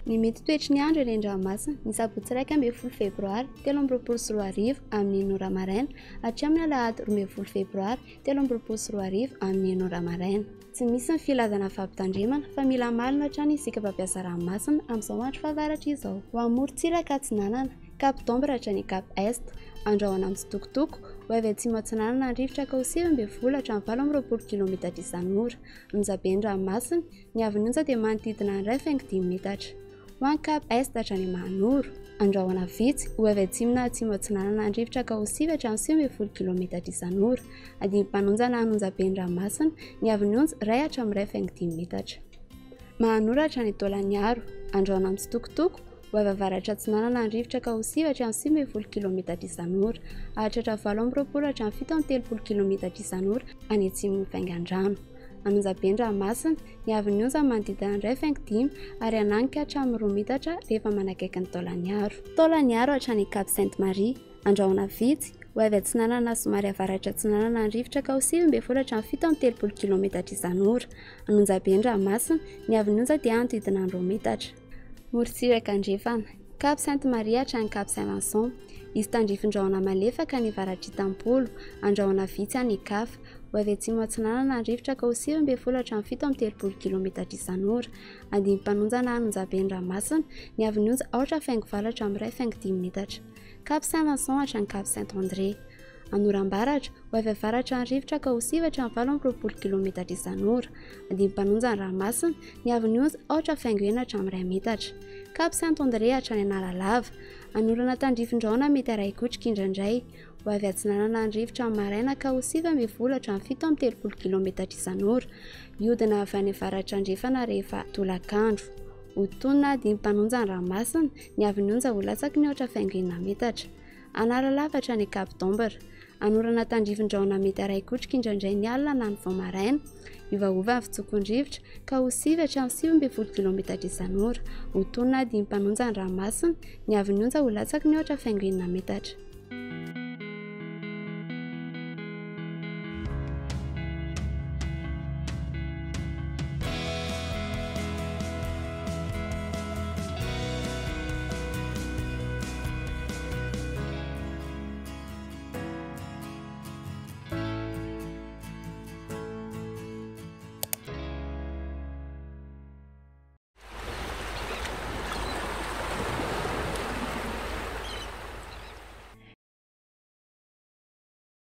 Ny mety toetry ny andro eny an-dranomasina, ny sabotsy 11 febroary 2023 amin'ny enina ora maraina hatramin'ny alahady 12 febroary 2023 amin'ny enina ora maraina. Tsy misy ny filazana fampitandremana fa mila malina hatrany isika mpampiasa ranomasina amin'izao andro fahavaratra izao. Ho amorontsiraka atsinanana, Cap d'Ambre hatrany Cap Est, andrahona mitsitokotoko, ho avy atsimo atsinanana ny rivotra ka ho 19 hatramin'ny 28 kilometatra isan'ora. Onjabe ny ranomasina, Ny haavon'ny onja dia manodidina ny 1,5 metatra. Ho any Cap Est hatrany Mahanoro. Andrahona vitsy, ho avy atsimo na atsimo atsinanana ny rivotra ka ho 9 hatramin'ny 19 kilometatra isan'ora. Adim-panonja na an'onjabe ny ranomasina, ny haavon'ny onja 1 hatramin'ny 1,5 metatra. Mahanoro hatrany Taolagnaro. Andrahona mitsitokotoko, ho avy avaratra atsinanana ny rivotra ka ho 9 hatramin'ny 19 kilometatra isan'ora. Hahatratra 28 hatramin'ny 37 kilometatra isan'ora any atsimon'ny Vaingandrano. Anonjabe ny ranomasina, ny haavon'ny onja manodidina ny 1,5 ary hananika hatramin'ny 2 metatra rehefa manakaiky ny Taolagnaro. Taolagnaro hatrany Cap Sainte Marie. Andrahona vitsy, ho avy atsinanana somary avaratra atsinanana ny rivotra ka ho 19 hatramin'ny 37 kilometatra isan'ora. Anonjabe ny ranomasina, ny haavon'ny onja dia hanodidina ny 2 metatra. Morontsiraka andrefana, Cap Sainte Marie hatrany Cap Saint Vincent. Hisy tandrifin-drahona malefaka any avaratr'Itampolo, andrahona vitsy any Ikafa. Ho avy atsimo atsinanana ny rivotra ka ho 19 hatramin'ny 37 kilometatra isan'ora. Andinim-panonja na an'onjabe ny ranomasina, ny haavon'ny onja aotra faingo valo hatramin'ny 1,5 metatra. Cap Saint Vincent hatrany Cap Saint André. Anorambaratra, ho avy avaratra ny rivotra ka ho 9 hatramin'ny 28 kilometatra isan'ora. Andinim-panonja ny ranomasina, ny haavon'ny onja aotra faingo enina hatramin'ny 1 metatra. Cap Saint André hatrany Analalava. Anorana tandrifin-drahona mety arahi-kotrika indraindray. Ho avy atsinanana ny rivotra amin'ny maraina ka ho 19 hatramin'ny 37 kilometatra isan'ora. Hiodina avy any avaratra andrefana rehefa tolakandro. Ho tonina adim-panonja ny ranomasina, ny haavon'ny onja ho latsaky ny aotra faingo enina metatra. Analalava hatrany Cap d'Ambre. Anorana tandrifin-drahona mety arahi-kotrika indraindray ny alina na ny vao maraina. Hiovaova ny fitsokon'ny rivotra ka ho 9 hatramin'ny 19 kilometatra isan'ora. Ho tonina adim-panonja ny ranomasina, ny haavon'ny onja ho latsaky ny aotra faingo enina metatra.